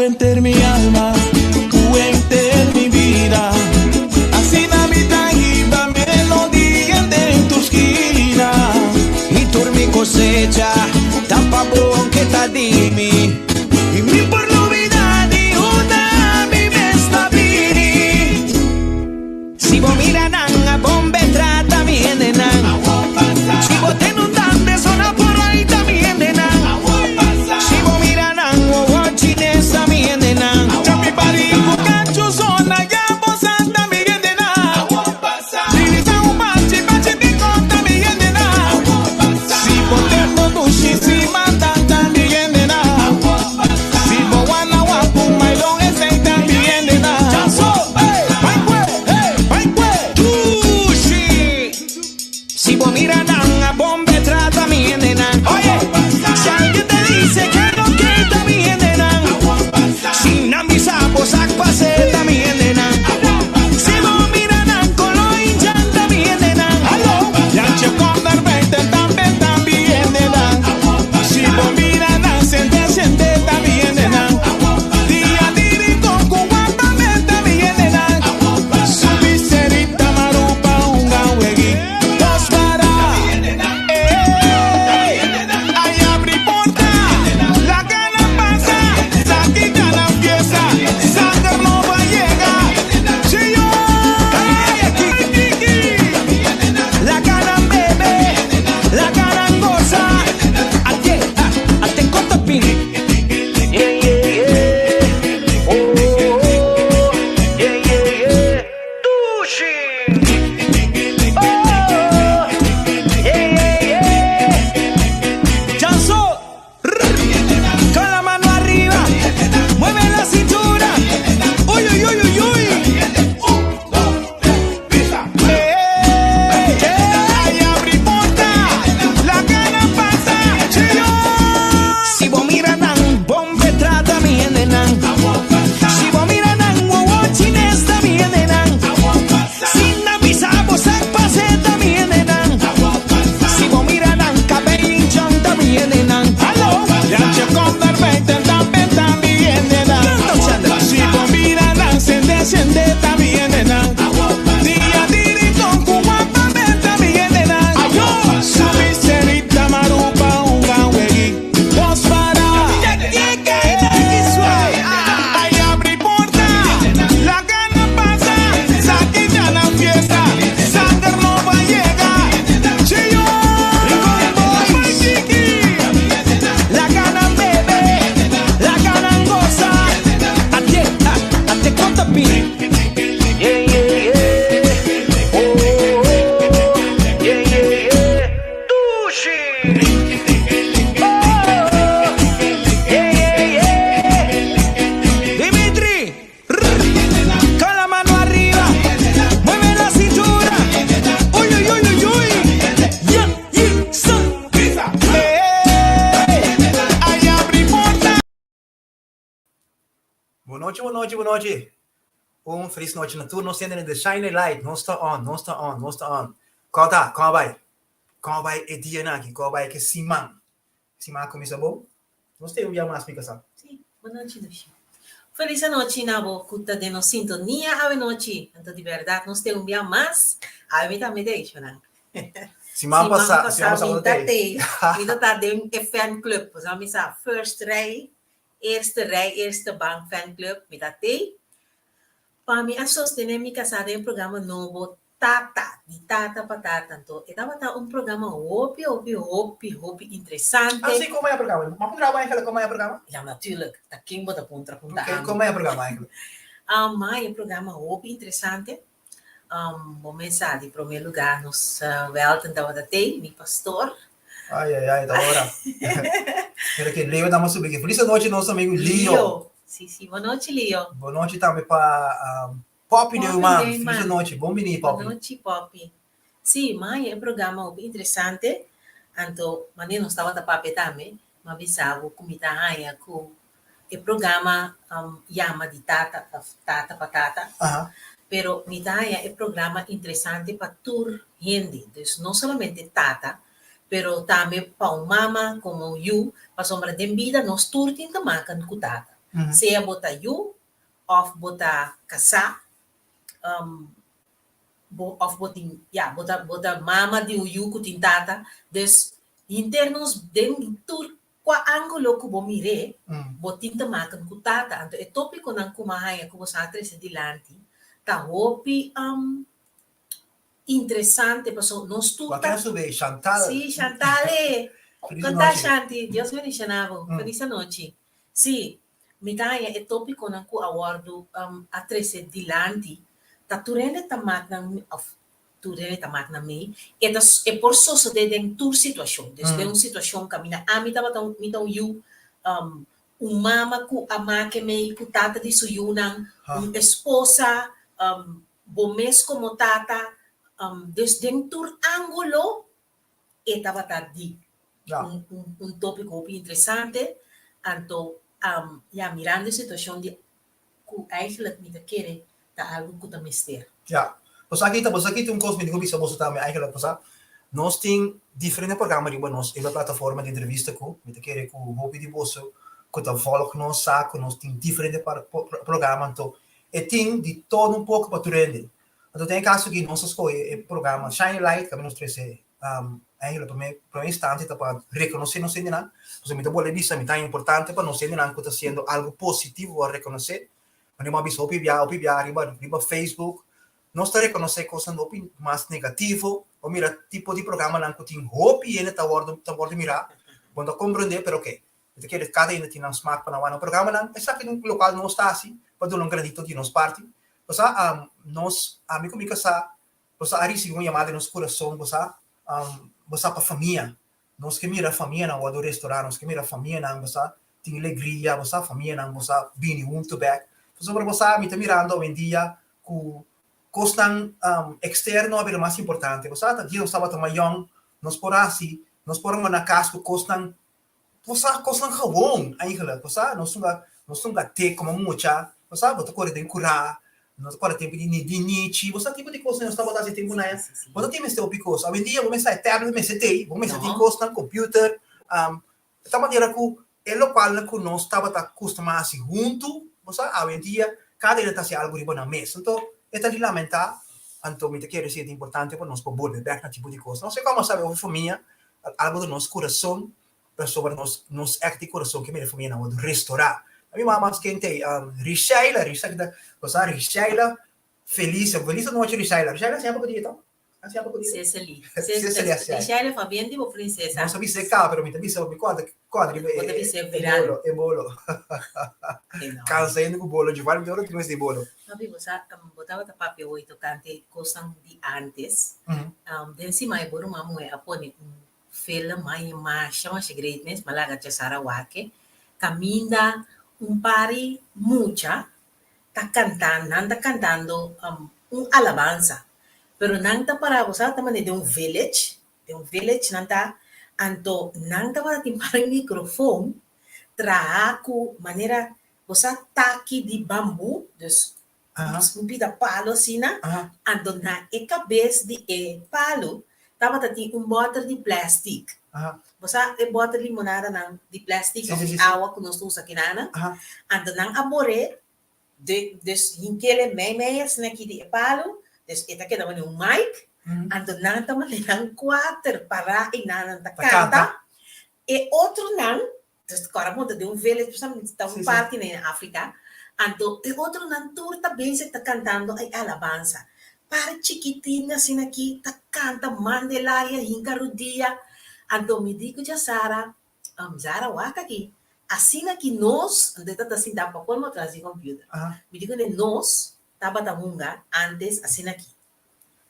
Ku henter mi alma, ku henter mi bida. Asina mi ta hiba melodia den tur skina. I tur mi kosecha ta pa bo aunke ta di mi. I mi por lubida di unda mi mes ta bini. Si bo mira nan a bon be trata mi hendenan. Si bo tende un dande sona por ai ta mi hendenan. Si bo mira nan wowo chines ta mi hendenan. Chapi bari ku kachu zona ya bo sa ta mi hendenan. Lirisa un bachi bachi di kon ta mi hendenan. Si bo tende dushi si manda ta mi hendenan. Si bo wana wapu mailon esei ta mi hendenan. Dushi. Si bo mira nan a bon be trata mi hendenan. Oye, si alguien te dice que no ke ta mi hendenan. Si nan bisa bo sak pase ta mi hendenan. Si bo mira nan kolo indjan ta mi hendenan. Jantje kom naar buiten tambe ta mi hendenan. Si bo mira nan sende sende ta mi hendenan. Dia di rincon ku wapament ta mi hendenan. Subi serita marupa hunga weg'i dos para. Ey, ay abri porta, laga nan pasa, sa ki ta nan fiesta, sanger nobo a yega. Chiyo, Laga nan bebe, laga nan gosa. Ate, ah, ate kotopin. Yeah, yeah, yeah. Oh, oh, yeah, yeah, yeah. Dushi. Oh, yeah, yeah, yeah. Chanso. Con la mano arriba, mueve la cintura. Uy, uy, uy, uy, uy. Ey, ay abri porta, laga nan pasa, chiyo. Si bo mira nan, bon be trata mi hendenan. Si bo mira nan, wowo chines ta mi hendenan. Si nan bisa bo sak pase ta mi hendenan. Si bo mira nan, kabei indjan ta mi hendenan. Hallo, Jantje kom naar buiten, tambe ta mi hendenan. Kanta, Chandra. Si bo mira nan, sende sende ta mi hendenan. Dia di rincon ku wapament ta mi hendenan. Subi serita marupa hunga weg'i dos para. Ay abri porta, laga nan pasa, sa ki ta nan fiesta, sanger nobo a yega. Chiyo, Rincon Boys. Tiki. Laga nan bebe, laga nan gosa. Ate, ah, ate kotopin. Yeah, yeah, yeah. Oh, oh, yeah, yeah, yeah. Dushi. Oh, yeah, yeah, yeah. Dimitri, con la mano arriba, mueve la cintura. Uy, uy, uy, uy, uy. Yeah, yeah, son. Ey, ay abri porta. Bon nochi, bon nochi, bon nochi. Un felis nochi na tur. Nos tende The Shine Light. Nos ta on, nos ta on, nos ta on. Kon ta? Kon a bai? Kon a bai e dianan aki? Kon a bai ke siman? Siman a kuminsá bon? Nos tin un bia mas, mi kasá. Sí, bon nochi Dushi. Felis anochi na bo ku ta den nos sintonia awe nochi. Anto di bèrdat nos tin un bia mas. Awe mi tambe ta hecho nan. Siman Siman pasá, pasá siman pasá mi bo ta ta tei. Mi ta ta den e fan club. Pasobra mi sa first rij, eerste rij, eerste bank fan club. Mi ta tei. Pa mi a sostené mi kasá den e programa nobo Tata, di Tata pa Tata. Anto e tabata un programa hopi, hopi, hopi, hopi interesante. Ah, sí, kon e programa? M'a puntra bo eigenlijk kon e programa? Ja, natuurlijk. Ta ken bo ta puntra punta Oké, ami. kon e programa eigenlijk? Um, ma e programa hopi interesante. Bo mesa di promé lugá nos Welton tabata tei, mi pastor. Ai, ai, ai, ta ora. Mira ke Leo damos subi ke. Felis anochi nos amigo Leo. Leo. Sí, sí. Bon nochi, Leo. Bon nochi tambe pa Poppy Poppy Neuman. Neuman. Felis anochi. Bon bini, Bon Poppy. nochi, Poppy. Sí, ma e programa hopi interesante. Anto, manera nos tabata papia tambe, m'a bisa bo ku mi ta haña ku e programa yama di tata of tata pa tata. Pero mi ta haña e programa interesante pa tur hende. Dus no solamente tata, pero tambe pa un mama komo yu, pasobra den bida nos tur tin te maken ku tata. Sea bo ta yu òf bo ta kasá, um, bo òf bo tin, ya, bo ta bo ta mama di un yu ku tin tata. Dus henter nos den tur kua ángulo ku bo mir'é, bo tin te maken ku tata. Anto e tópikonan ku mi a haña ku bo sa trese dilanti ta hopi um interesante paso nos tur ta. Wak sube Chantal. Sí, Chantal e. Feliz Kon ta nochi. Shanti? Dios bendiciona bo. Feliz anochi. Sí, mi ta haña e tópikonan ku a wòrdu a trese dilanti ta tur hende ta mak nan òf tur hende ta mak nan mei. E ta e por sosodé den tur situashon. Dus den un situashon kaminda ami tabata un mi ta un yu, un mama ku a make mei ku tata di su yunan, un esposa, bo mes komo tata, dus den tur ángulo e tabata di un un tópiko hopi interesante, anto ya mirando e situashon di ku eigenlijk mi ta kere ta algu ku ta mester. Ya, bo sa kita, bo sa kita un kos mi tin ku bisa boso tambe eigenlijk, bo sa nos tin diferente programa riba nos riba plataforma di entrevista ku mi ta kere ku hopi di boso ku ta vòlg nos sa ku nos tin diferente programa, anto E tin di todo un poko pa tur hende. Anto den e kaso aki nos a skohe e programa Shine Your Light kaminda nos trese eigenlijk prome prome instante ta pa rekonosé nos hendenan. Pasobra mi ta bolbe bisa mi ta importante pa nos hendenan ku ta hasiendo algu positivo wòrdu rekonosé. Manera mi a bisa hopi bia hopi bia riba riba Facebook nos ta rekonosé kosnan hopi mas negativo. Bo mira tipo di programanan ku tin hopi hende ta wòrdu ta wòrdu mirá. Bo no ta komprendé pero oke. Mi ta kere kada hende tin nan smak pa nan wak nan programanan. Esaki ta un lokal nos ta hasi pa duna un granito di nos parti. Bo sa, nos, ami ku mi kasá, bo sa a risibí un yamada den nos kurason, bo sa, bo sa pa famia. Nos ke mira famianan wòrdu restorá, nos ke mira famianan, bo sa, tin legria, bo sa, famianan, bo sa, bini huntu bèk. Pasobra bo sa, mi ta mirando awendia ku kosnan eksterno a bira mas importante. Bo sa, ta dia nos tabata mayòn, nos por hasi, nos por a manda kas ku kosnan. Bo sa kosnan gewoon eigenlijk, bo sa, nos nunka, nos nunka te komo mucha, bo sa, bo ta kore den kurá, no ta kore tempu di di nichi, bo sa tipo di kosnan nos tabata hasi tempu nan, bo no tin mester hopi kos. Awendia bo mester e tablet mester tei, bo mester tin kosnan, computer, ta manera ku e lokualnan ku nos tabata kustumá hasi huntu, bo sa, awendia kada hende ta hasi algu riba nan mes. Anto e ta di lamentá, anto mi ta kere si e ta importante pa nos por bolbe bèk na tipo di kos. No sé komo sabe hopi famia Algo di nos kurason, pasobra nos nos ègt di kurason ke mira famia nan wòrdu restorá. A mi mama kende ei, Rishaila, Rishaila, bo sa Rishaila Felicia, felis anochi Rishaila. Rishaila a siña poko dia to? A siña poko dia? Cecily. Cecily a siña. Rishaila Fabian di bo prinsesa. No sa bis'é kaba, pero mi ta bisa mi kòrda kòrda riba Bo ta bis'é e viral. bolo, e bolo. Kansa hende ku bolo, Giovanni mi ta ora tin mes di bolo. Papi, bo sa, bo tabata papia hoy tokante kosnan di antes. Den siman e bo ruman muhé a pone un film mai masha masha great mes, m'a laga Chesara wak-e, kaminda un pari mucha ta kantando, nan ta kantando un alabansa, pero nan ta para, bo sa, ta manera den un village, den un village nan ta, anto nan tabata tin pari microfoon traha ku manera Bo sa taki di bambu, dus un pida palo asina, anto na e kabes di e palo tabata tin un bòter di plèstik. Bo sa e bòter limonadanan di plèstik òf di awa ku nos ta usa kinanan? Anto nan a bor'é, dus hink'el mei mei asina aki di e palo, dus e ta keda manera un mic, anto nan ta manera nan kuater pará einan nan ta kanta, e otronan Dus kòrda bo ta den un village, ta un parti na Afrika, anto e otronan tur ta bezig ta kantando e alabansa. Par chikitin asina aki ta kanta mandelaria hinka rudia. Anto mi di ku Jasara, Zara wak aki, asina ki nos, anto e ta ta sinta pa colmo tras di computer, mi di kuné nos tabata hunga antes asina aki.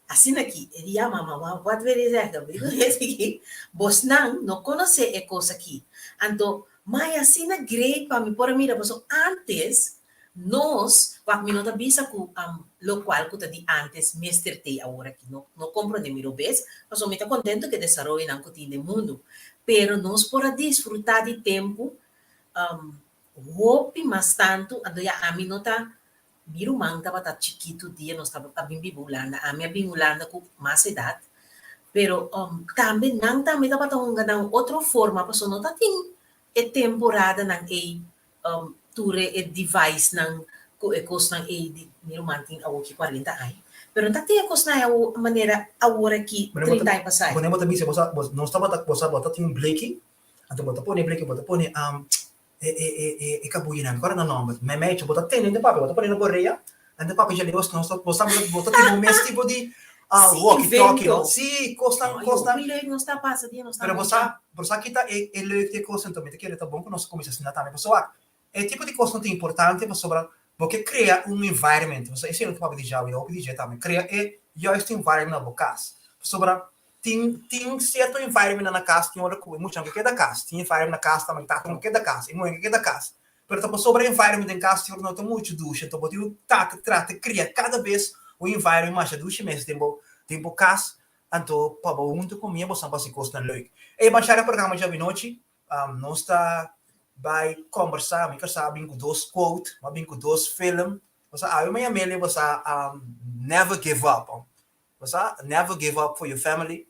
Asina ki e di, Ya mama, wat wil je zeggen? Mi di ku bosnan no konosé e kos aki. Anto, mai asina great pa mi por a mira pasobra antes nos, wak mi no ta bisa ku lokual ku ta di antes mester tei awor aki, no no komprondé mi robes, pasobra mi ta kontento ku e desaroyonan ku tin den mundu, pero nos por a disfrutá di tempu hopi mas tantu, anto ya ami no ta Mi ruman tabata chikitu dia nos tabata a bin biba Hulanda. Ami a bin Hulanda ku mas edat. Pero tambe nan tambe tabata hunga na un otro forma pasobra no ta tin e temporadanan ei Tur e device-nan ku e kosnan ei di mi ruman tin awor ki 40 aña. Pero no ta tin e kosnan ei awor manera awor aki 30 aña pasá. Bo ta bisa bo sa bo nos tabata bo sa bo ta tin un bleki anto bo ta pone e bleki bo ta pone e e e e e kabuyanan mi kòrda nan nòmber meimechi bo ta tene den papia bo ta pone na bo rea anto papia dje leu nos ta bo sa bo ta tin bo mes tipo di walkie talkie no si kosnan kosnan pero bo sa bo sa kita e e leuk di e kos anto mi ta kere ta bon ku nos kuminsá asina tambe pasobra wak e tipo di kosnan ta importante pasobra bo ke krea un environment pasobra esei lo ke papia di djawe i hopi di dje tambe krea e juiste environment na bo kas pasobra tin tin sierto environment na kas tin ora ku e muchanan ke keda kas tin environment na kas tambe tata no keda kas e muhé ke keda kas pero ta pasobra environment den kas tin ora no ta muchu dushi anto bo tin ku tata trata kria kada bes un environment masha dushi mes den bo den bo kas anto pa bo huntu ku mi boso a hasi kosnan leuk. Ey bashar e programa djabi Nos ta bai kombersá, mi kasá a bin ku dos quote, mi a bin ku dos film. Bo sa awe mi Amelia bo sa never give up. Bo sa never give up for your family.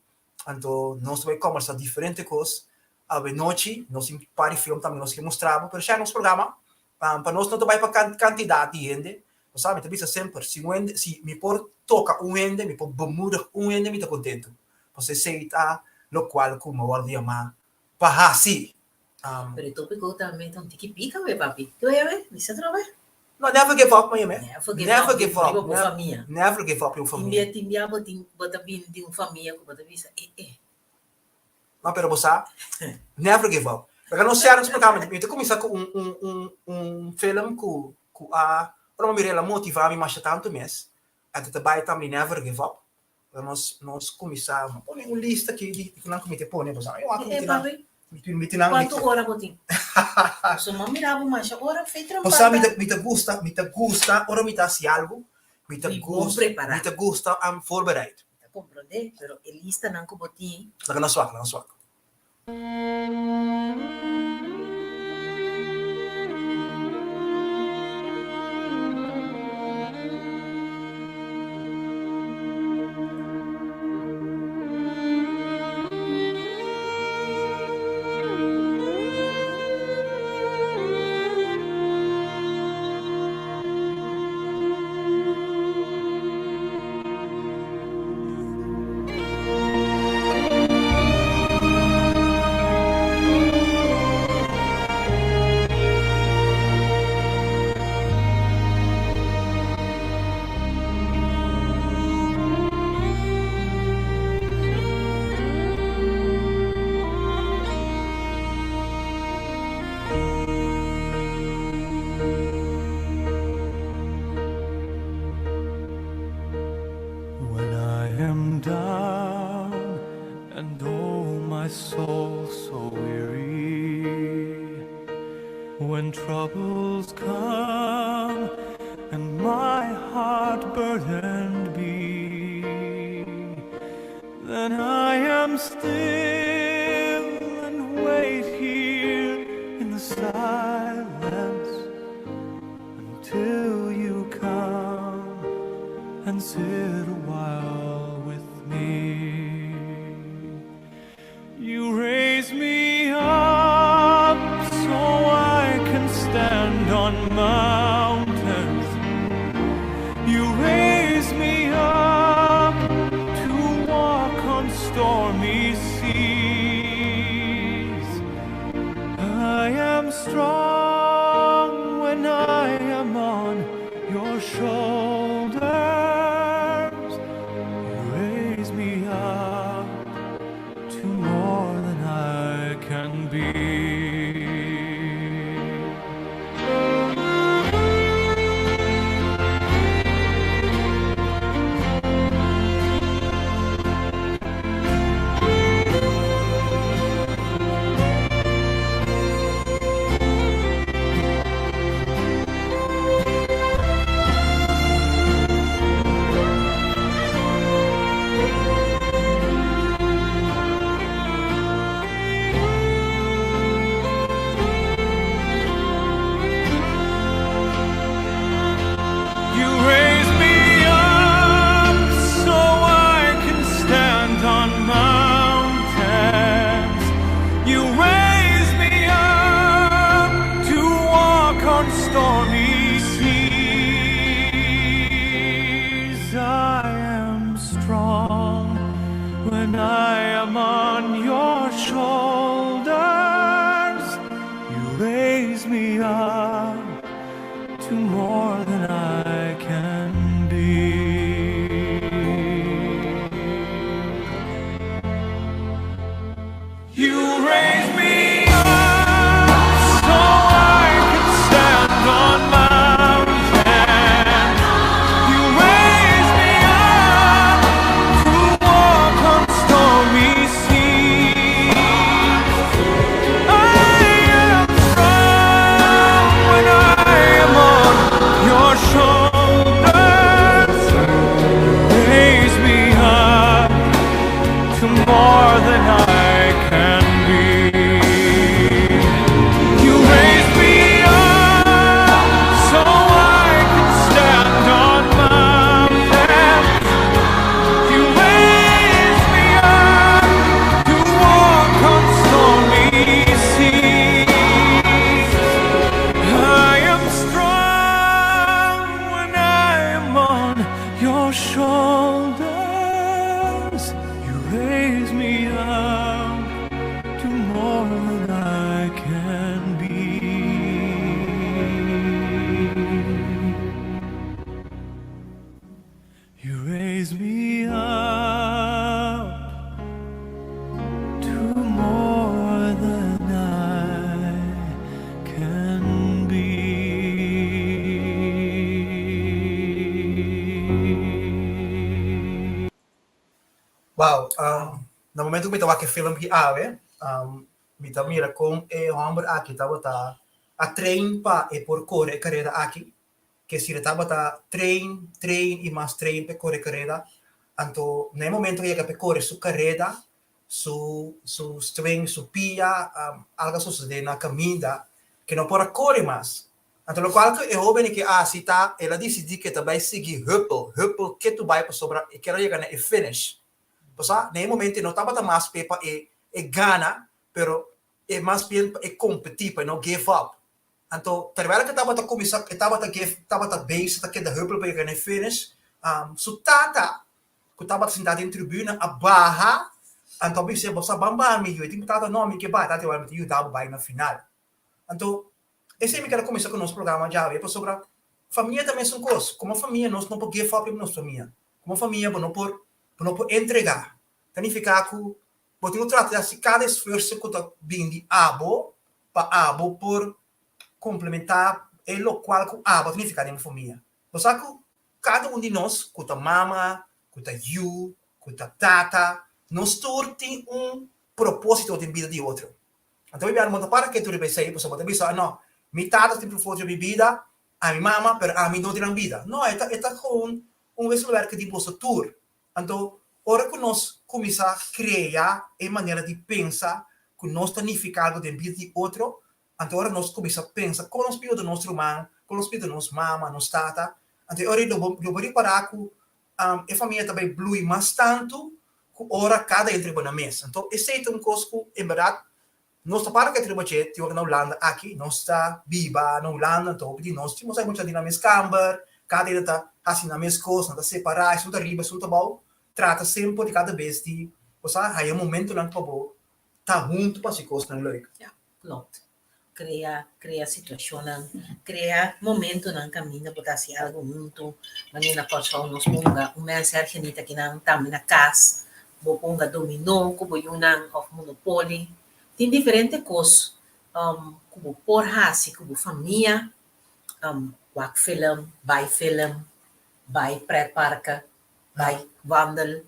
Anto nos ta bai kombersá diferente kos awe nochi. Nos tin par di film tambe nos ke mustra bo, pero share nos programa pa nos no ta bai pa kantidat di hende. Bo sa mi ta bisa semper si un hende si mi por toka un hende, mi por bemoedig un hende mi ta kontentu. Pasobra esei ta lokual ku mi a wòrdu yamá pa hasi. Pero e tópiko tambe ta un tiki pika we papi. Ke wea we? Bisa atrobe. No, never give up, maya me. Never give never up. Give up. Riba bo famia. Never give up riba famia. Tin bia bo tin bo ta bini di un famia ku bo ta bisa eh eh. No, pero bo sa, never give up. Laga nos share nos programa. Mi ta kuminsá ku un un un un film ku ku a ora mi mira el a motivá mi masha tantu mes. Anto ta bai tambe never give up. Pero nos nos kuminsá pone un lista aki di ku nan ku mi te pone bo sa yo aki mi Eh, tin nan papi, mi tin nan kuantu ora bo tin? So mi a mira bo masha ora fe Bo sa mi trampata. ta mi ta gusta mi ta gusta ora mi ta hasi algu mi ta Mi bon gusta prepará. mi ta gusta am voorbereid. Mi ta komprondé, pero e listanan ku bo tin. Laga nos wak, laga nos wak. When I am down and oh my soul so weary, when troubles come and my heart burdened be, then I am still and wait here in the silence until you come and sit a while with me. You raise me up so I can stand on mountains. You raise me up to walk on stormy seas. I am strong when I am on your shoulders. You raise me up to more than I can be. raise me up to more than I can be. You raise me up so I can stand on mountains. You raise me up to walk on stormy seas. I am strong when I am on your shoulders. Raise me up to more than I can be. You raise me up so I can stand on mountains. You raise me up to walk on stormy seas. I am strong when I am on your shoulders. You raise me up to more than I can be. You raise me up to more than I can be. Wow, na momento ku mi ta wak e film ki awe, mi ta mira kon e hòmber aki tabata a train pa e por kore e karera aki. Ke si e tabata train, train i mas train pa e kore e karera. Anto na e momento ku e yega pa e kore su karera, su su string, su pia, algu a sosodé na kaminda ke no por a kore mas. Anto lokual ku e hóben aki a hasi ta el a disidí ku e ta bai sigui huppel, huppel ketu bai pasobra e kier a yega na e finish. Pasá na e momento e no tabata mas p'e pa e e gana, pero e mas bien pa e kompetí, pa e no give up. Anto terwijl ku e tabata kuminsá, e tabata give, tabata bezig ta keda huppel pa yega na e finish, su tata ku tabata sintá den tribuna a baha, anto a bis'é, Bo sa ban baha mi yu? E tin ku tata, No, mi ke baha. Tata igual mi ta yuda bo bai na final. Anto esei mi ker a kuminsá ku nos programa djawe, pasobra famia ta mesun kos. Komo famia nos no por give up riba nos famia. Komo famia bo no por bo no por entregá. Ta nifiká ku bo tin ku trata di hasi kada esfuerso ku ta bin di abo pa abo por komplementá e lokual ku abo ta nifiká den bo famia. Bo sa ku kada un di nos, ku ta mama, ku ta yu, ku ta tata, nos tur tin un propósito den bida di otro. Anto mi biaha no ta para ketu riba esei, pasobra bo ta bisa, no, mi tata tin propósito den mi bida, ami mama, pero ami no tin nan bida. No, e ta e ta gewoon un wisselwerking di boso tur. Anto, ora ku nos kuminsá krea e manera di pensa ku nos ta nifiká algu den bida di otro, anto ora nos kuminsá pensa kon nos por yuda nos ruman, kon nos por yuda nos mama, nos tata, anto e ora ei lo bo lo bo ripará ku e famia ta bai blui mas tantu ku ora kada hende riba nan mes. Anto esei ta un kos ku en bèrdat nos ta para ku e triba dje tin ora na Hulanda aki, nos ta biba na Hulanda, anto hopi di nos tin mos mucha di nan mes kamber, kada hende ta hasi nan mes kos, nan ta separá, esun ta riba esun ta abou, trata semper di kada bes di bo sa haya momentunan pa bo ta huntu pa hasi kosnan leuk. Ya, klopt. Krea, krea situashonnan, krea momentunan kaminda bo ta hasi algu huntu. Manera na Kòrsou nos hunga un mens hergenita kinan tambe na kas, bo por hunga dominó ku bo yunan òf monopoli. Tin diferente kos ku bo por hasi ku bo famia, wak film, bai film, bai pretparke, bai wandel.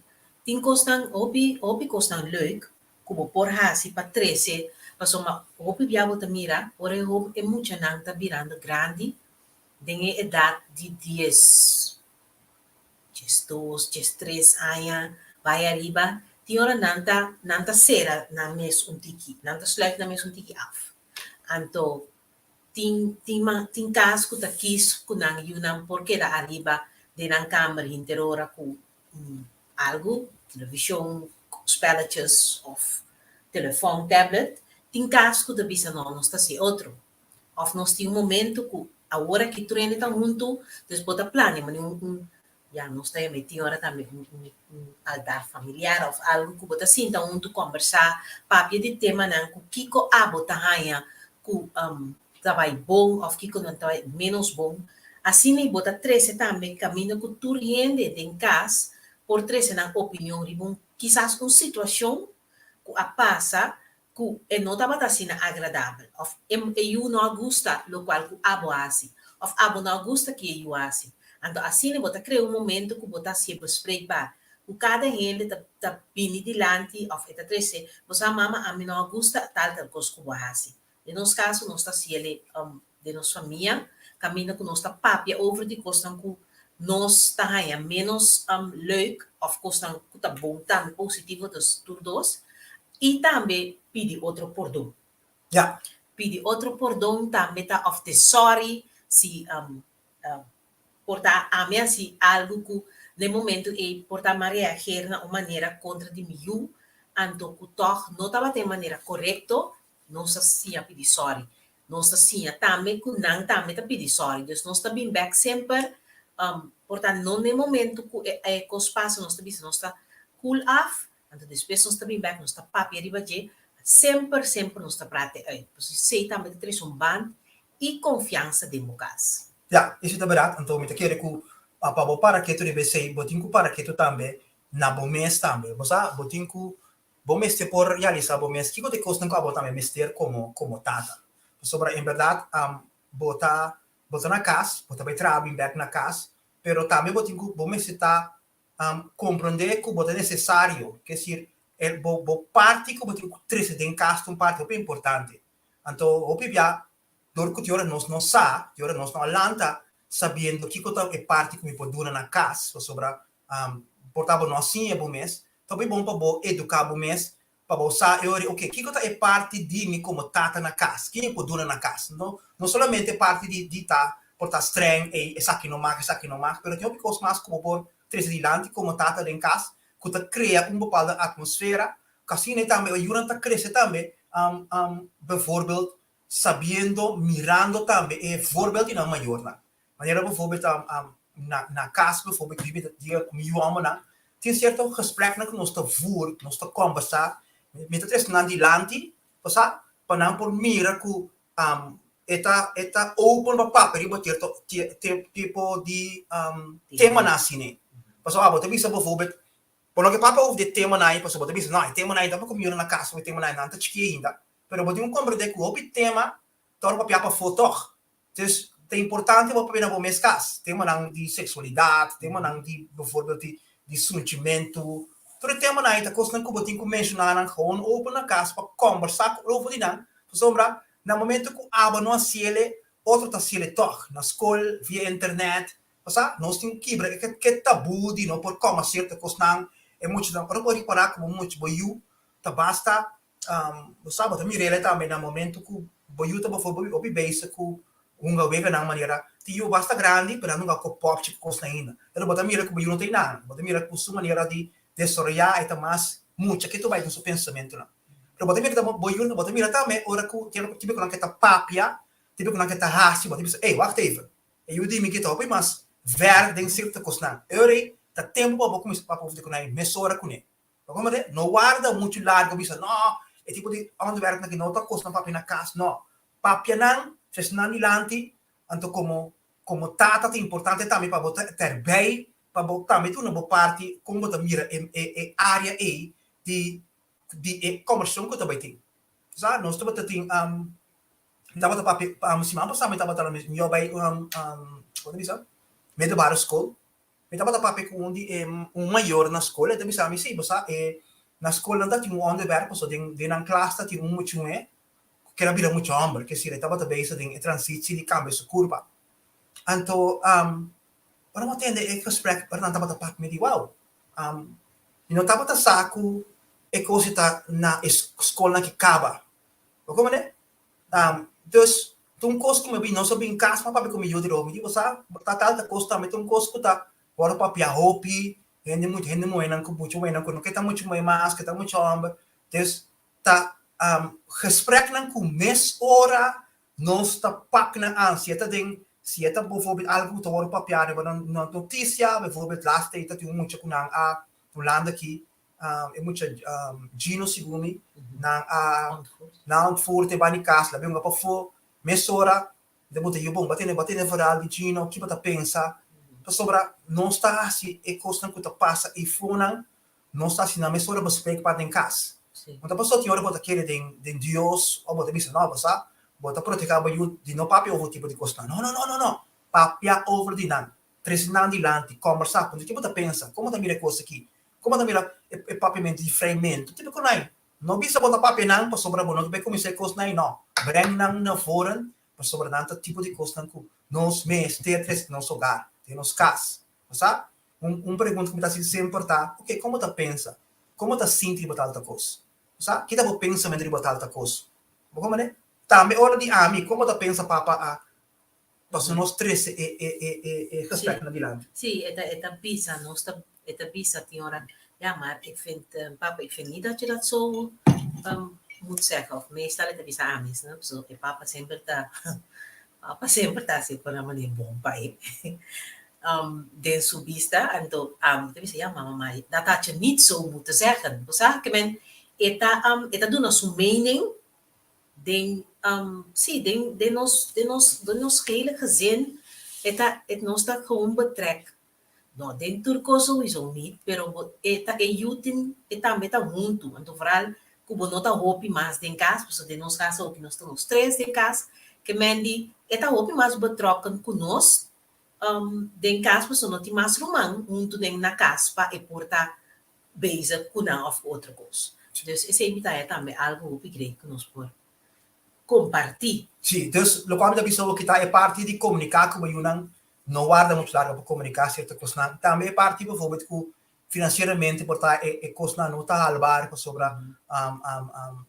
Tin kosnan hopi, hopi kosnan leuk ku bo por hasi pa trese, pasobra hopi bia bo ta mira ora e hopi e muchanan ta birando grandi den e edat di dies, diesdos, diestres aña bai ariba, tin ora nan ta nan ta sera nan mes un tiki, nan ta sluit nan mes un tiki af. Anto tin tin tin kas ku ta kis ku nan yunan por keda ariba den nan kamber henter ora ku algu, televishon, spelletjes of telefòn, tablet, tin kas ku ta bisa no, nos ta hasi otro. Of nos tin un momento ku awor aki tur hende ta huntu, dus bo ta plania manera un un ya nos ta yama e tin ora tambe un un un altar familiar of algu ku bo ta sinta huntu kòmbersá, papia di temanan ku kiko abo ta haña ku. ta bai bon òf kiko no ta bai ménos bon. Asina i bo ta trese tambe kaminda ku tur hende den kas por trese nan opinion riba un kisas un situashon ku a pasa ku e no tabata asina agradabel òf e e yu no a gusta lokual ku abo a hasi òf abo no a gusta ki e yu a hasi. Anto asina bo ta krea un momento ku bo ta hasié bespreekbaar ku kada hende ta ta bini dilanti òf e ta trese bo sa mama ami no a gusta tal tal kos ku bo a hasi. Den nos kaso nos ta hasiel den nos famia kaminda ku nos ta papia over di kosnan ku nos ta haña ménos leuk òf kosnan ku ta bon tambe positivo dus tur dos i tambe pidi otro pordon. Ya. Pidi otro pordon tambe ta òf te sòri si por ta ami hasi algu ku den momento ei por ta mi a reager na un manera kontra di mi yu anto ku tòg no tabata e manera korekto. Nos ta siña pidi sòri. Nos ta siña tambe ku nan tambe ta pidi sòri. Dus nos ta bin bèk semper, por ta no n'e momento ku e kos pasa nos ta bisa nos ta cool af, anto despues nos ta bin bèk nos ta papia riba dje, semper semper nos ta prate uit. Pasobra esei tambe ta trese un band i konfiansa den bo kas. Ya, esei ta bèrdat. Anto mi ta kere ku pa bo para ketu riba esei, bo tin ku para ketu tambe na bo mes tambe. Bo sa, bo tin ku Bo mester por realisa bo mes kiko ta e kosnan ku abo tambe mester komo komo tata. Pasobra en bèrdat bo ta bo ta na kas, bo ta bai traha bin bèk na kas, pero tambe bo tin ku bo mester ta komprondé ku bo ta nesesario, ke esir e bo bo parti ku bo tin ku trese den kas ta un parti hopi importante. Anto hopi bia dor ku tin ora nos no sa, tin ora nos no a lanta sabiendo kiko ta e parti ku mi por duna na kas, pasobra Por ta bo no a siña bo mes, ta hopi bon pa bo eduká bo mes pa bo sa e ora, oke, kiko ta e parti di mi komo tata na kas? Kin mi por duna na kas? No, no solamente e parti di di ta por ta streng, ey, esaki no mag, esaki no mag, pero tin hopi kos mas ku bo por trese dilanti komo tata den kas ku ta krea un bepaldo atmosfera ku asina e tambe e yunan ta krese tambe, bevoorbeeld sabiendo, mirando tambe e voorbeeld di nan mayornan. Manera bijvoorbeeld na na kas bijvoorbeeld di mi di mi yu hòmbernan tin sierto gespreknan ku nos ta voer, nos ta kòmbersá, mi ta trese nan dilanti pasá pa nan por mira ku e ta e ta open pa papia riba sierto tipo di temanan asina. Pasobra abo ta bisa bijvoorbeeld bo no ke papia over di e temanan ei pasobra bo ta bisa no e temanan ei tampoko mi yora na kas e temanan ei nan ta chikí ainda pero bo tin ku komprendé ku hopi tema ta ora papia pafó tòg. Dus ta importante bo papia na bo mes kas. Temanan di seksualidat, temanan di bijvoorbeeld di di sunchimentu. Tur e temanan ei ta kosnan ku bo tin ku menshoná nan gewoon open na kas pa kòmbersá ku over di nan. Pasobra na momento ku abo no a siele, otro ta siele tòg. Na skol, via internet. Pasá nos tin ku kibra e ke tabú di no por kòmber sierto kosnan. E muchanan ora bo ripará ku bo mucha bo yu ta basta Bo sa, bo ta mir'el tambe na momento ku bo yu ta bafo hopi bezig ku hunga weganan manera tin yu basta grandi pero nan hunga ku popchi ku kosnan ainda. Pero bo ta mira ku bo yu no ta einan. Bo ta mira ku su manera di desaroyá e ta mas mucha ke tur bai den su pensamentunan. Pero bo ta mira bo yu bo ta mira tambe ora ku tin ku nan ke ta papia, tin ku nan ke ta hasi bo ta bisa ey wagt even e yu di mi ke ta hopi mas ver den sierto kosnan. E ora ei ta tempu pa bo kuminsá papia over di ku nan mesora kuné. Bo komprende? No warda muchu largu bisa, no, e tipo di onderwerpnan aki no ta kosnan papia na kas, no. Papia nan, trese nan dilanti, anto komo komo tata ta importante tambe pa bo ta erbij, pa bo tambe duna bo parti kon bo ta mira e e e area ei di di e kombersashon ku ta bai tin. Sa, nos tabata tin tabata papia siman pasá mi tabata mi a bai kon ta bisa middelbare school. Mi tabata papia ku un di e un mayor na skol, e ta bisa mi, sí, bo sa e na skol nan ta tin un onderwerp pasobra den den nan klas ta tin un muchamuhé ku ker a bira mucha hòmber, ke esir e tabata bezig den e transitsie di kambia su kurpa. Anto ora mi a tende e gesprek ora nan tabata papia mi di wou, mi no tabata sa ku e kos ei ta na e skolnan ki kaba. Bo komprende? Dus, ta un kos ku mi a bin, nos a bin kas, mi a papia ku mi yu di roba, mi di, bo sa, ta tal ta kos tambe, ta un kos ku ta wòrdu papia hopi, hende mucha, hende muhénan ku mucha muhénan ku no ke ta mucha muhé mas, ke ta mucha hòmber. Dus, ta gespreknan ku mes ora nos ta pak nan an, si e ta den, si e ta bijvoorbeeld algu ku ta wòrdu papia riba nan notisia, bijvoorbeeld laatste ta tin un mucha ku nan a Hulanda aki, e mucha Gino segun mi, nan a nan a ontvoerd e bani kas, la bin hunga pafó. Mesora den bo ta yu bon, bo a tende, bo a tende verhaal di Gino, ki bo ta pensa? Pasobra nos ta hasi e kosnan ku ta pasa eifonan, nos ta hasi nan mesora bespreekbaar den kas. No ta pasobra tin ora bo ta kere den den Dios òf bo ta bisa no, bo sa, bo ta protegá bo yu di no papia over tipo di kosnan. No, no, no, no, no! Papia over di nan, trese nan dilanti, kòmbersá, puntra ki bo ta pensa, kon bo ta mira e kos aki, kon bo ta mira e papiamentu di freimentu, tipo ku nan. No bisa bo ta papia nan pasobra bo no ta bay cuminsa e cosnan ey no. Breng nan na voren pasobra nan ta tipo di cosnan cu nos mester trece den nos hogar, den nos cas. Bo sa? Un un pregunta cu mi ta haci semper ta, ok, con bo ta pensa? Con bo ta sinti riba tal ta cos? Bo sa? Kita bo pensamento riba tal ta cos? Bo comprende? Tambe ora di ami, con bo ta pensa papa a pasobra nos trece e e e e e gespreknan dilanti? Sí, e ta e ta bisa nos ta E ta bisa tin ora, ja maar ik vind, papa ik vind niet dat je dat zo moet zeggen. Of meestal e ta bisa ami, snap? So e papa semper ta, papa semper ta hasi por una manera bon pa e. Den su bista, anto ami ta bisa, ja mama maar dat had je niet zo moeten zeggen. Bo sa? Ke men e ta, e ta duna su mening den, sí, den, den nos, den nos, den nos hele gezin, e ta, e nos ta gewoon betrek. No den tur kos souiso nit, pero bo e ta e yu tin e tambe ta huntu. Anto vooral ku bo no ta hopi mas den kas, pasobra den nos kas hopi nos ta nos tres den kas, ke men di e ta hopi mas betrokken ku nos den kas pasobra no tin mas ruman huntu den na kas pa e por ta bezig ku nan òf ku otro kos. Dus esei mi ta haya tambe algu hopi great ku nos por kompartí. Sí, dus lokual mi ta bisa bo kita e parti di komuniká ku bo yunan No warda muchu largo pa komuniká sierto kosnan. Tambe e parti bijvoorbeeld ku finansieramente por ta e kosnan no ta halbaar pasobra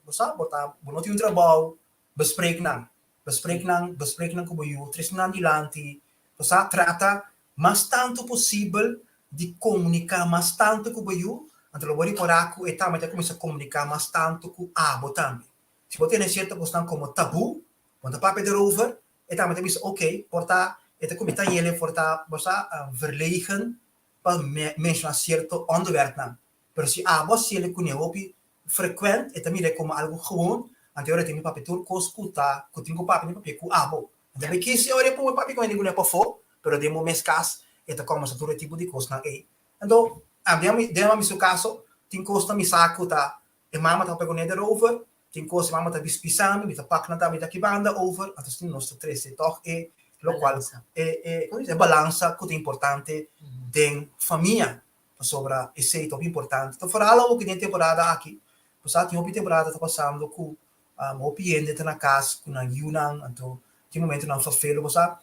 bo sa bo ta bo no tin un trabou, bespreek nan, bespreek nan, bespreek nan ku bo yu, trese nan dilanti, bo sa trata mas tantu posibel di komuniká mas tantu ku bo yu, anto lo bo ripará ku e tambe ta kuminsá komuniká mas tantu ku abo tambe. Si bo tene sierto kosnan komo tabú, bo no ta papia derover, E tambe ta bisa, ok, por ta e ta cuminsa yele por ta bo sa verlegen pa menciona cierto onderwerpnan. Pero si abo a haciele cune hopi frecuent, e ta mira como algo gewoon, anto e ora tin mi papia tur cos cu ta cu tin cu papia mi papia cu abo. Anto mi kies e ora e pone papia cu hende cune pafo, pero den bo mes cas e ta combersa tur e tipo di cosnan ey. Anto, den mi su caso, tin cosnan mi sa cu ta e mama ta papia cune erover, Tin kos mama ta bispisa mi, mi ta pak nan tambe di aki banda over, anto asina nos ta trese tòg e lokual e e komo e balansa ku ta importante den famia, pasobra esei ta hopi importante. Ta foral awor ku den temporada aki, bo sa tin hopi temporada ta pasando ku hopi hende ta na kas ku nan yunan, anto tin momentonan fervelo, bo sa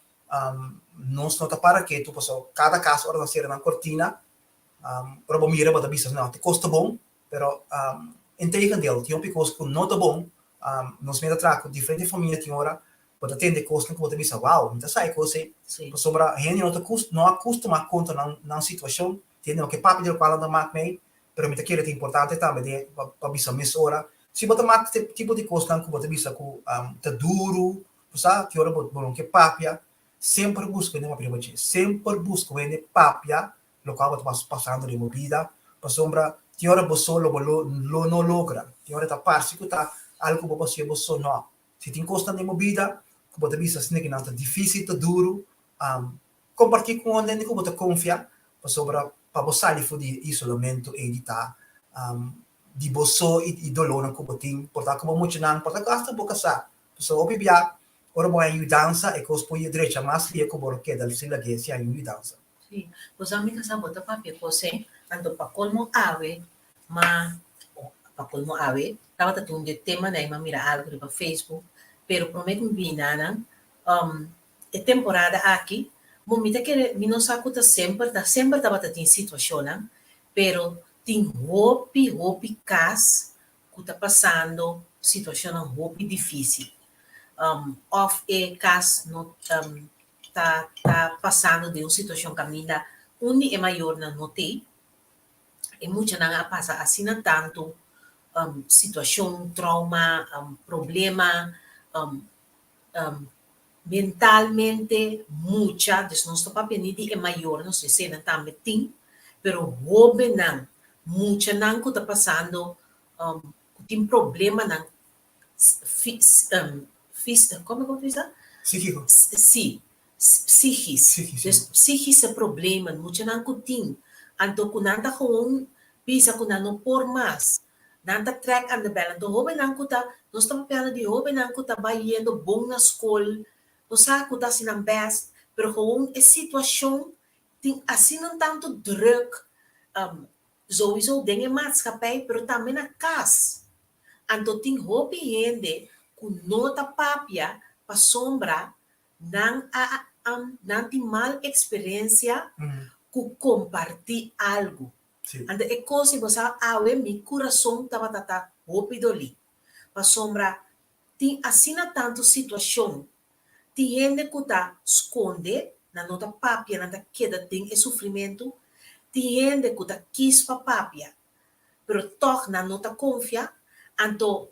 nos no ta para ketu pasobra kada kas ora nan sera nan kortina, ora bo mira bo ta bisa no, tur kos ta bon, Pero integendeel, tin hopi kos ku no ta bon. Nos mester traha ku diferente famia tin ora bo ta tende kosnan ku bo ta bisa, wow, mi ta sa e kos ei. Pasobra hende no ta no a kustumá konta nan nan situashon, tin hende no ke papia di lokual nan ta mak mei, pero mi ta kere ta importante tambe den pa bisa mesora. Si bo ta mak tipo di kosnan ku bo ta bisa ku ta duru, bo sa, tin ora bo no ke papia, semper buska hende papia riba dje, semper buska hende papia lokual bo ta pasando den bo bida, pasobra tin ora bo so lo bo lo no logra, tin ora ta parse ku ta algu ku bo por hasié bo so, no. Si tin kosnan den bo bida ku bo ta bisa asina ku nan ta difísil, ta duru, kompartí ku un hende ku bo ta konfia, pasobra pa bo sali for di e isolamentu ei di ta di bo so i dolónan ku bo tin, por ta ku bo muchanan, por ta ku asta bo kasá. Pasobra hopi bia ora bo haña yudansa e kos por drecha mas lia ku bo lo keda sin lag'é si haña un yudansa. Sí, pues ami ta sa bo ta papia cos ei, anto pa colmo awe ma pa colmo awe tabata tin un di e temanan mi a mira algo riba Facebook, pero prome cu mi bini nanan e temporada aki bo mi ta kere mi no sa cu ta semper ta semper tabata tin situacionnan pero tin hopi hopi cas cu ta pasando situacionnan hopi dificil of e cas no ta ta pasando den un situacion caminda un di e mayornan no t'ey, e muchanan a pasa asina tanto situacion, trauma, problema, mentalmente mucha, dus nos ta papia ni di e mayornan, so eseinan tambe tin, pero hobennan, muchanan cu ta pasando, cu tin problemanan. fis, como como bisa? Psíquico. Si, psichis. Psichis, Dus psychische problemen, muchanan ku tin. Anto ku nan ta gewoon bisa ku nan no por mas. Nan ta trek aan de bel. Anto hobennan ku ta, nos ta papiando di hobennan ku ta bayendo bon na skol, bo sa ku ta hasi nan best, pero gewoon e situashon tin asina tantu druk, Souiso den e maatschappij pero tambe na kas. Anto tin hopi hende ku no ta papia pasobra nan a nan tin mal eksperensia ku kompartí algu. Anto e kos ei bo sa awe mi kurason tabata ta hopi dolí pasobra tin asina tantu situashon tin hende ku ta skonde, nan no ta papia, nan ta keda den e sufrimentu. Tin hende ku ta kis pa papia, pero tòg nan no ta konfia, anto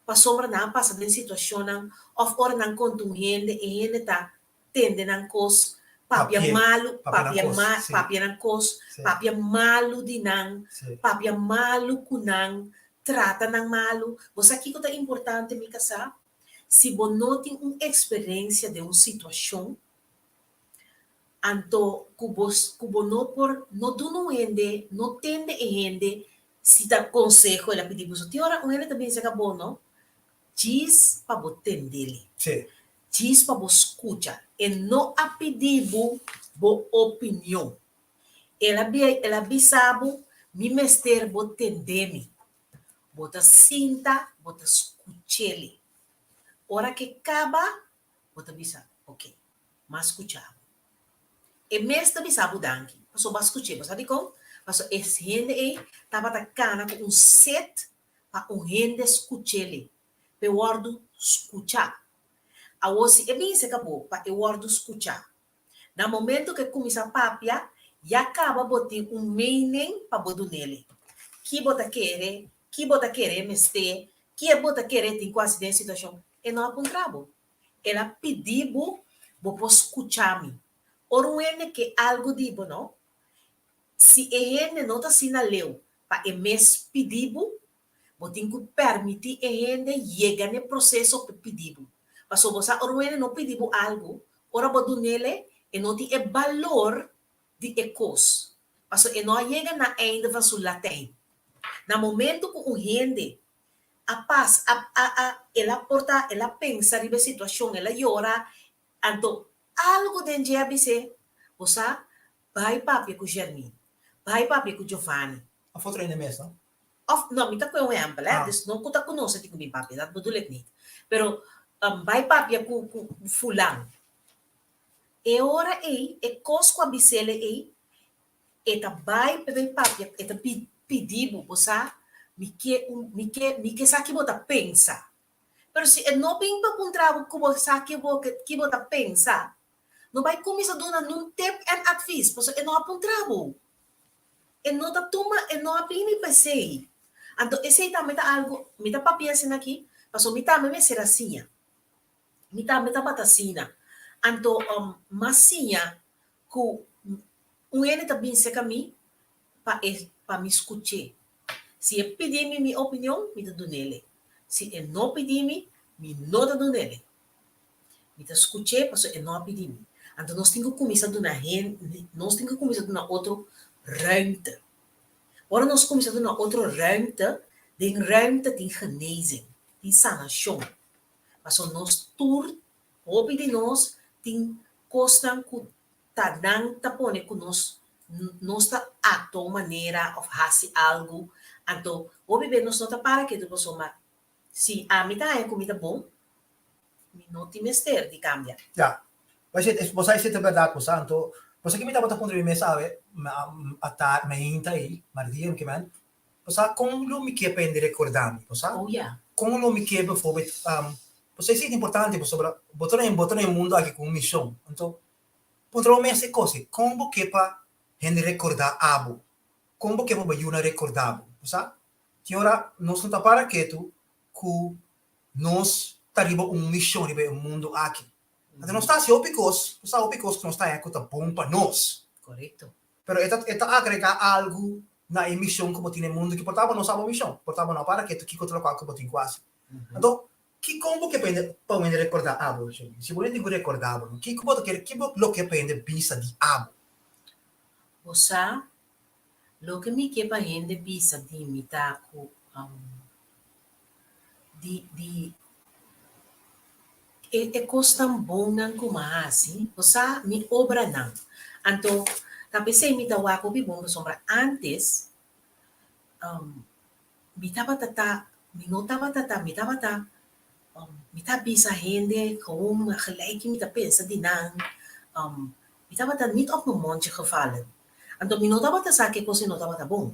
pasobra nan a pasa den situashonnan òf ora nan konta un hende, e hende ta tende nan kos, papia malu, papia ma, papia nan kos, papia malu di nan, papia malu ku nan, trata nan malu. Bo sa kiko ta importante, mi kasá? Si bo no tin un eksperensia den un situashon, anto ku bo ku bo no por no duna un hende, no tende e hende si ta konseho el a pidi bo. So tin ora un hende ta bisa ka bo no, djis pa bo tend'el, djis pa bo skucha. E no a pidi bo bo opinion. El a el a bisa bo, mi mester bo tende mi. Bo ta sinta, bo ta skuch'el. Ora k'e kaba, bo ta bisa, Oke, m'a skucha bo. E mes ta bisa bo danki, pasobra bo a skuch'é. Bo sa dikon? Pasobra e hende ei tabata kana ku un set pa un hende skuch'el, p'e wòrdu skuchá. Awor si e binse ka bo pa e wòrdu skuchá, Na momento ke kuminsá papia, ya kaba bo tin un mening pa bo dunele. Ki bo ta kere, ki bo ta kere e mester, ki e bo ta kere e tin ku hasi den e situashon. E no a puntra bo. El a pidi bo, bo por skucha mi. Ora un hende ke algu di bo, no? Si e hende no ta asina leu pa e mes pidi bo, Bo tin ku permití e hende yega n'e proseso pa pidi bo. Pasobra bo sa ora un hende no pidi bo algu, ora bo dun'el e no tin e balor di e kos. Pasobra e no a yega na einde van su Latijn. Na momento ku un hende a pas, a a a el a por ta el a pensa riba e situashon, el a yora, anto algu den dje a bis'é, Bo sa, bai papia ku Jermine, bai papia ku Giovanni. Of otro hende mes, no? Of, no, mi ta koe un ehempel, hè, dus no ku ta konosé tin ku bin papia, dat bedoel ik niet. Pero bai papia ku ku fulan. E ora ei, e kos ku a bis'el ei, e ta bai pa bai papia, e ta pidi bo, bo sa, mi ke un, mi ke, mi ke sa ki bo ta pensa. Pero si e no bin pa puntra bo ku bo sa ki bo ki bo ta pensa, no bai kuminsá duna nun tip en advies, pasobra e no a puntra bo. E no ta tuma, e no a bini pa esei. Anto esei tambe ta algu, mi ta papia asina aki, pasobra mi tambe mester a siña. Mi tambe tabata asina. Anto m'a siña ku un hende ta bin serka mi pa e pa mi skuch'é. Si e pidi mi mi opinion, mi ta dun'el. Si e no pidi mi, mi no ta dun'el. Mi ta skuch'é pasobra e no a pidi mi. Anto nos tin ku kuminsá duna hen, nos tin ku kuminsá duna otro ruimte. Ora nos kuminsá duna otro ruimte, den ruimte tin genezing, tin sanashon. Pasobra nos tur, hopi di nos tin kosnan ku ta nan ta pone ku nos nos ta aktua un manera òf hasi algu. Anto hopi bes nos no ta para ketu pasobra si ami ta haña ku mi ta bon, Mi no tin mester di cambia. Ya. Bo sa bo sa esei ta berdad bo sa. Anto bo sa ki mi tabata puntra mi mes awe a ta mainta ei, mardia mi ke men, bo sa kon lo mi ke pa hende recorda mi, bo sa? Oh ya. Kon lo mi ke bijvoorbeeld bo sa esei ta importante pasobra bo ta bo ta na e mundo aki ku un mision. Anto puntra bo mes e kos ei, kon bo ke pa hende recorda abo? Kon bo ke pa bo yunan recorda bo? Bo sa? Tin ora nos no ta para ketu ku Nos ta riba un mishon riba e mundu aki. Anto nos ta hasi hopi kos, nos ta hopi kos ku nos ta haña ku ta bon pa nos. Korekto. Pero e ta e ta agregá algu na e mishon ku bo tin na e mundu ki por ta bo no sa bo mishon, por ta bo no para ketu kiko ta lokual ku bo tin ku hasi. Anto, Kiko bo ke pa hende pa un hende rekordá abo, Jenny? Si bo hende tin ku rekordá bo, kiko bo ta kere, kiko bo lo ke pa hende bisa di abo? Bo sa, loke mi ke pa hende bisa di mi ta ku di di e e kosnan bonnan ku mi a hasi, bo sa, mi obranan. Anto, ta p'esei mi ta wak hopi bon pasobra ántes Mi tabata ta, mi no tabata ta, mi tabata, mi ta bisa hende gewoon gelijk mi ta pensa di nan, mi tabata niet op mijn mondje gevallen. Anto mi no tabata sa ke kos ei no tabata bon.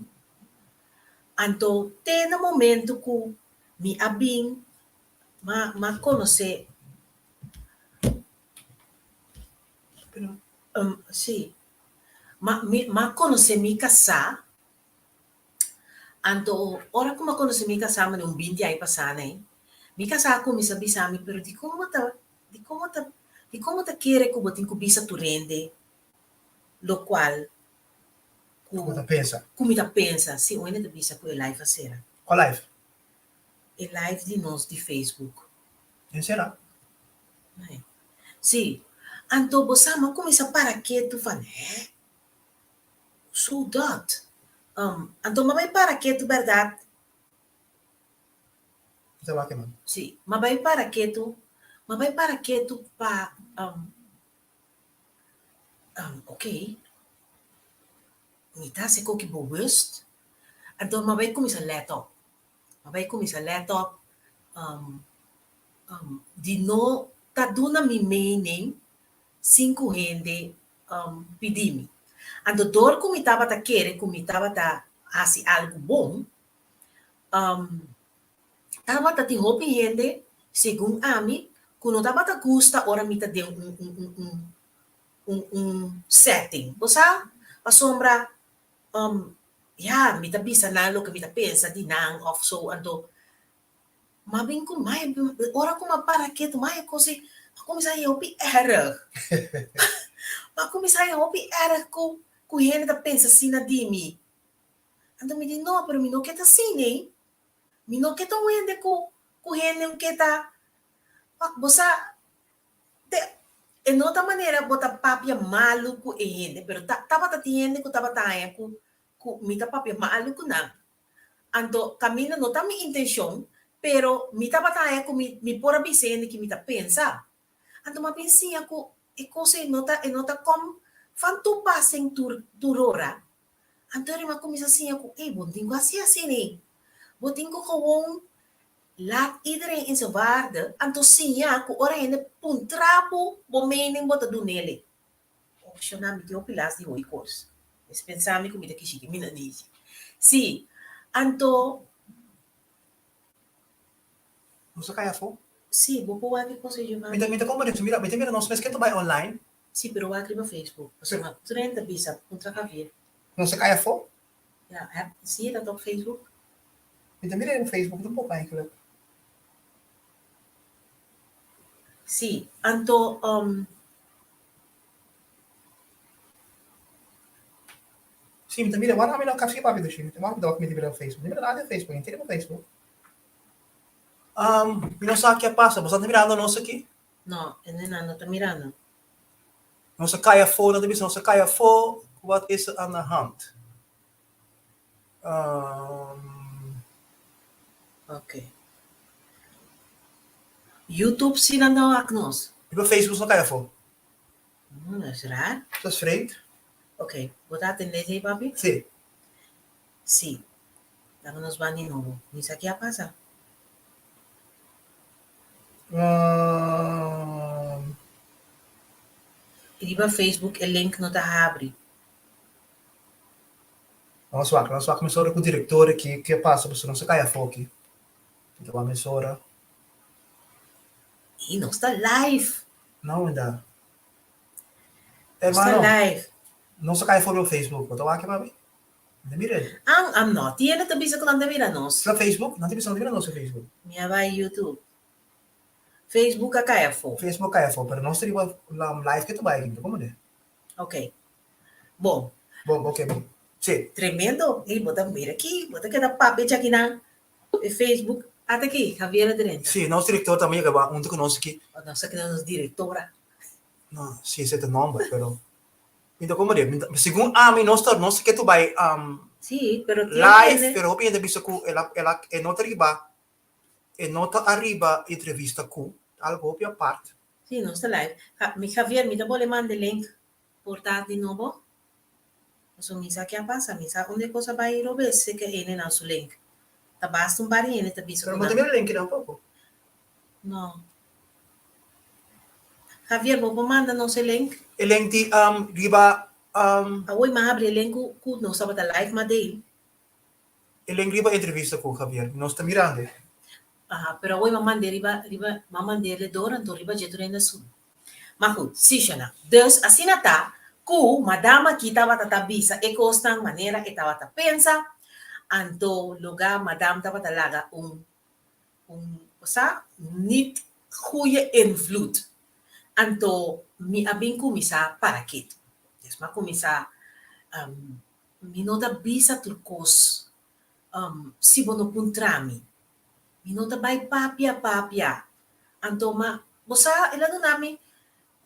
Anto te na momento ku mi a bin m'a m'a konosé, si, m'a mi m'a konosé mi kasá. Anto ora ku mi a konosé mi kasá manera un binti aña pasá nei, mi kasá a kuminsá bisa mi, pero dikon bo ta, dikon bo ta, dikon bo ta kere ku bo tin ku bisa tur hende lokual ku Ku bo ta pensa. ku mi ta pensa? Si, un hende ta bisa ku e live a sera. Kua live? E live di nos di Facebook. Den sera? Nei. Si, anto bo sa mi a kuminsá para ketu van, hè? Zo dat. Anto m'a bai para ketu bèrdat? Ta wak man. Sí, m'a bai para ketu, m'a bai para ketu pa oké, mi ta hasi koki bewust, anto m'a bai kuminsá lèt òp, m'a bai kuminsá lèt òp di no ta duna mi mening sin ku hende pidi mi. Anto dor ku mi tabata kere ku mi tabata hasi algu bon, tabata tin hopi hende, segun ami, ku no tabata gusta ora mi ta den un un un un un un setting. Bo sa? Pasobra, ya, mi ta bisa nan loke mi ta pensa di nan òf so, anto Ma bin ku mai, ora ku m'a para ketu mai e kos ei, m'a kuminsá haña hopi erg. M'a kuminsá haña hopi erg ku ku hende ta pensa asina di mi. Anto mi di, no, pero mi no ke ta asina ei. Mi no ke ta un hende ku ku hende un ke ta, wak, bo sa, te e no ta manera bo ta papia malu ku e hende, pero ta tabata tin hende ku tabata haña ku ku mi ta papia malu ku nan. Anto kaminda no ta mi intenshon, pero mi tabata haña ku mi mi por a bisa hende ki mi ta pensa. Anto mi a bin siña ku e kos ei no ta e no ta kom van toepassing tur tur ora. Anto mi a kuminsá siña ku ey bo no tin ku hasi asina ei. Bo tin ku gewoon laat iedereen in zijn waarde, anto siña ku ora hende puntra bo bo mening bo ta dun'el ei. Opshona mi tin hopi las di hoy kos. Es pensa mi ku mi ta kishi ki mi na disi. Si, anto. Nos a kai afó? Si, bo por wak e kos ei, Giovanni. Mi ta mi ta komprende, mira, mi ta mira nos mes ke ta bai online. Si, pero wak riba Facebook. Pasobra tur hende ta bisa puntra Javier. Nos a kai afó? Ja, heb, zie je dat op Facebook? Mi ta mira riba Facebook tampoko eigenlijk. Si, anto. Sí, mi ta mira, wak ami no kapsi papia dushi, mi ta wak mi ta mira Facebook, mi ta mira nada di Facebook, henter riba Facebook. Um, mi no sa ke a pasa, boso ta mirando nos aki? No, e nenan no ta mirando. Nos a kai afó, nan ta bisa nos a kai afó, wat is er aan de hand? Um, Ok. YouTube si nan ta wak nos. Riba Facebook no kai afó. Dat is raar. Dat is vreemd. Ok, bo ta atendé esei, papi? Sí. Sí. Laga nos ban di nobo. Mi sa ki a pasa. Um, Riba Facebook e link no ta habri. Nos wak, nos wak mesora ku direktor aki ke pasa pasobra nos a kai afó aki. Mi ta wak mesora. I nos ta live. No unda. Nos ta Hermano, live. nos a kai afó riba Facebook. Bo ta wak papi? Mi ta mira el. An, am no. Tiene ta bisa ku nan ta mira nos. Riba Facebook? Nan ta bisa nan ta mira nos riba Facebook. Mi a bai YouTube. Facebook a kai afó. Facebook a kai afó, pero nos ta riba live ke ta bai aki. Mi ta komprende. Ok. Bon. Bon, ok, bon. Sí. Tremendo. Ey, bo ta mira aki, bo ta keda papia djakinan. E Facebook. Ata aki, Javier a drenta. Sí, nos director tambe yega ba hunto ku nos aki. Oh, nos a keda nos directora. No, sí, esei ta nomber, pero mi ta como de, mi ta, segun ami nos ta, nos ke tu bai um, Sí, pero tin live, hende. pero hopi hende bisa ku el a, el a, e no ta riba, e no ta ariba entrevista ku, algo hopi apart. Sí, nos ta live. Ja, mi Javier, mi ta bole manda e link por ta di nobo. Pasobra mi sa ke a pasa, mi sa unda e kos a bai robes si ke hende nan su link. Ta basta un par di hende ta bisa Pero ku bo ta nan. mira link tampoco. No. Javier, bo por manda nos e link? E link di um, riba um, Awor mi a habri e link ku ku nos tabata live ma dei. E link riba entrevista ku Javier, nos ta mirando. Aha, pero awor mi a mand'é riba riba mi a mand'é ledor anto riba dje tur hende a subi. Ma goed, sí Shana. Dus asina ta ku madam aki tabata ta bisa e kosnan manera e tabata pensa, anto loga madam tabata laga un un sa niet goeie invloed. Anto mi a bin kuminsá para ketu. Dus mi a kuminsá mi no ta bisa tur kos si bo no puntra mi. Mi no ta bai papia papia. Anto ma bo sa el a duna mi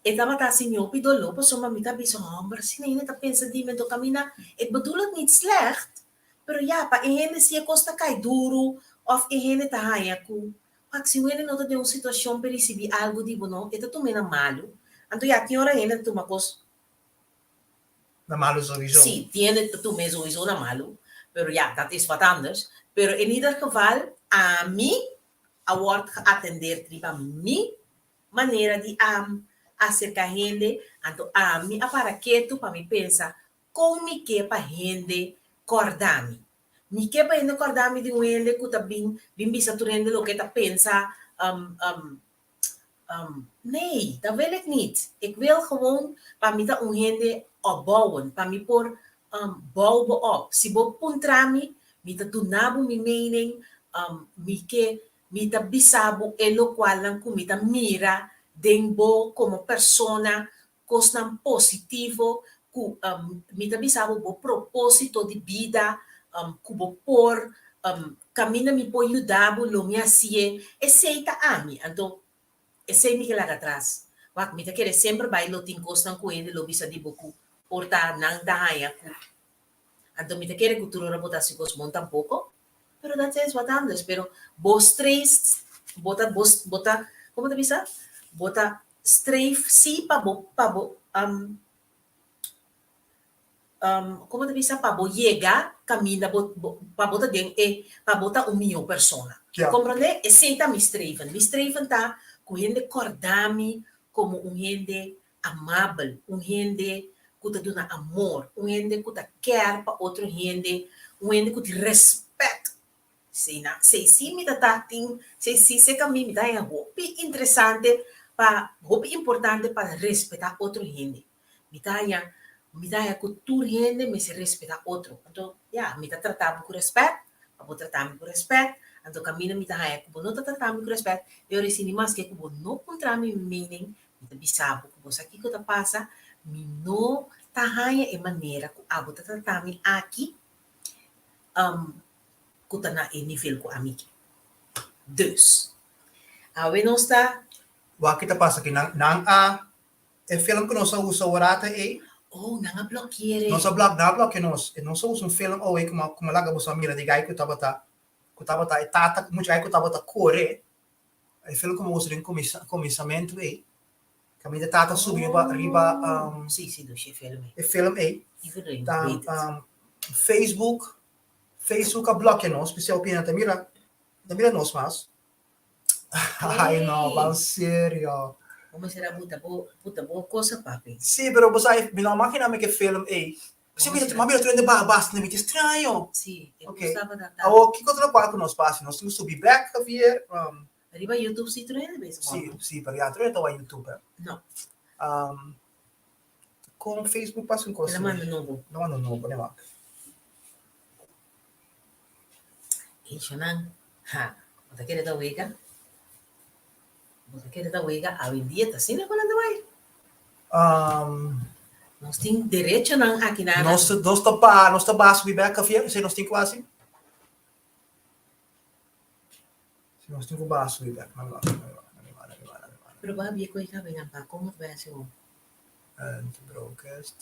e tabata hasi mi hopi doló pasobra mi ta bisa homber asina hende ta pensa di mi anto kaminda ik bedoel het niet slecht pero ya pa e hende si e kos ta kai duru òf e hende ta haña ku wak si un hende no ta den un situashon pa e risibí algu di bo no e ta tum'é na malu anto ya tin ora hende ta tuma kos Na malu sowieso. Sí, tiene ta tum'é sowieso na malu pero ya dat is wat anders pero in ieder geval ami a wòrd geatendeerd riba mi manera di aserká hende, anto ami a para ketu pa mi pensa kon mi ke pa hende kòrda mi. Mi ke pa hende kòrda mi di un hende ku ta bin bin bisa tur hende loke e ta pensa, nee, dat wil ik niet. Ik wil gewoon pa mi ta un hende opbouwend, pa mi por bou bo op. Si bo puntra mi, mi ta duna bo mi mening, mi ke, mi ta bisa bo e lokualnan ku mi ta mira den bo komo persona, kosnan positivo ku mi ta bisa bo bo propósito di bida, ku bo por kaminda mi por yuda bo lo mi hasié, esei ta ami. Anto esei mi ke laga atras. Wak, mi ta kere semper bai lo tin kosnan ku hende lo bisa di bo ku por ta nan ta haña ku. Anto mi ta kere ku tur ora bo ta hasi kos bon tampoko, pero dat is wat anders. Pero bo strees, bo ta bo bo ta, komo ta bisa? Bo ta streef si pa bo pa bo komo ta bisa pa bo yega kaminda bo bo pa bo ta den e pa bo ta un mihó persona. Ja. Komprondé? Esei ta mi streven. Mi streven ta ku hende kòrda mi komo un hende amabel, un hende ku ta duna amor, un hende ku ta kèr pa otro hende, un hende ku tin rèspèt. Sei na, sei si mi ta ta tin, sei si seka mi, mi ta haña hopi interesante pa, hopi importante pa respetá otro hende. Mi ta haña, mi ta haña ku tur hende mester respetá otro. Anto, ya, mi ta trata bo ku rèspèt, pa bo trata mi ku rèspèt. Anto kaminda mi ta haña ku bo no ta trata mi ku rèspèt, e ora esei ni maske ku bo no puntra mi mi mening, Mi ta bisa bo ku bo sa kiko ta pasa, mi no ta haña e manera ku abo ta trata mi aki ku ta na e nivel ku ami ke. Dus, awe nos ta. Wak ki ta pasa aki, nan nan a e film ku nos a usa ora ta ei. Oh, nan a blokeer e. Nos a blok, nan a bloke nos. E nos a usa un film awe ku ku mi a laga boso a mira di gai ku tabata ku tabata e tata mucha gai ku tabata kore. E film ku mi usa den kuminsamentu ei, kaminda tata subi riba riba Sí, sí, dushi e film ei. E film ei. Iedereen Ta weet het. Facebook, Facebook a blòkia nos, p'esei hopi hende ta mira, ta mira nos mas. Ai no, ban serio. Bo mester a buta bo, buta bo cosa papi. Sí, pero bo sa, mi no a magina mi ke film ei. P'esei mi ta mira tur hende baha basta, mi ta straño. Sí, e Ok. kos tabata ta. Awor, kiko ta lokual ku nos pa hasi? Nos tin ku subi bèk, Javier? Riba YouTube sí tur hende bezig Sí, wòrdu. sí, pero ya tur hende ta wak YouTube, eh. No. Kon Facebook pasa un kos El a manda nobo. El a manda nobo, ne wak. Eishonan, ha, bo ta kere ta wega? Bo ta kere ta wega awendia ta asina ku nan ta bai? Nos tin derechonan aki na. Nos nos ta pa nos ta basa bi bek Javier, esei nos tin ku hasi. Nos tin ku baha subi bek. Nan baha, nan baha, nan baha, nan baha, nan baha. Pero bo a bia ku e kabe nan pa kon bo ta bai hasi bo? And broadcast.